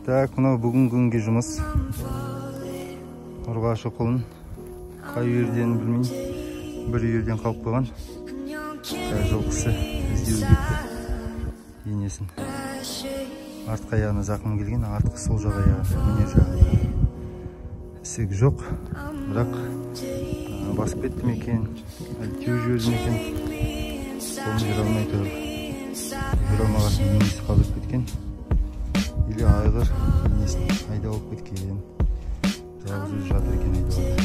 Так, мынау бүгінгі күнге жұмыс. Ұрғашы құлын. Қай үйірден білмеймін. Бір үйірден қалып қойған. Жылқысы іздеуге кетті. Енесін. Артқы аяғына зақым келген, артқы сол жақ аяғы, міне жағы. Ісік жоқ, бірақ басып кетті ме екен, әлде теуіп жіберді ме екен, қолын жүре алмай тұр. Жүре алмағасын енесі қалдырып кеткен. Или айғыр енесін айдап алып кеткен. Жалғыз өзі жатыр екен айдалада.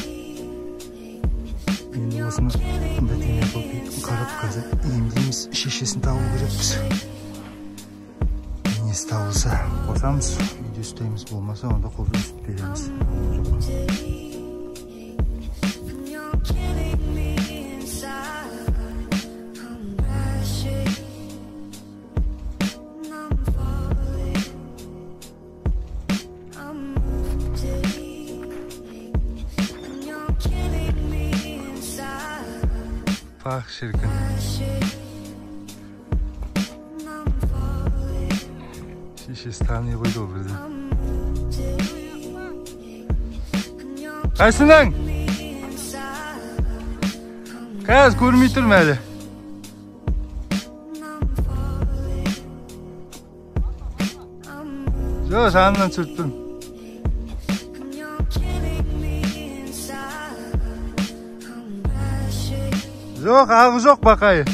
Енді осыны бітеме қылып қарап қазір емдейміз, шешесін табу керекпіз. Енесі табылса қосамыз, үйде ұстаймыз, болмаса онда қолдан сүт береміз. Жоқ. Пах шіркін. Шешесі тани қойды ғой бірден. Қайсының? Қазір көрмей тұрмын әлі. Жоқ, жанынан түсіріп тұрмын. Жоқ, ағы жоқ бақайы.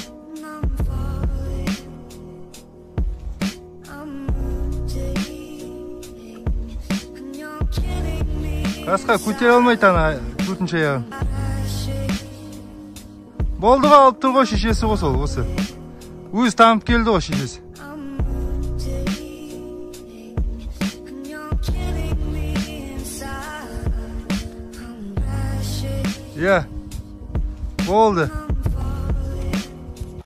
Қасқа көтере алмайды ана төртінші аяғын. Болды ғой, алып тұр ғой шешесі ғой сол, осы. Өзі танып келді ғой шешесі. Иә, болды.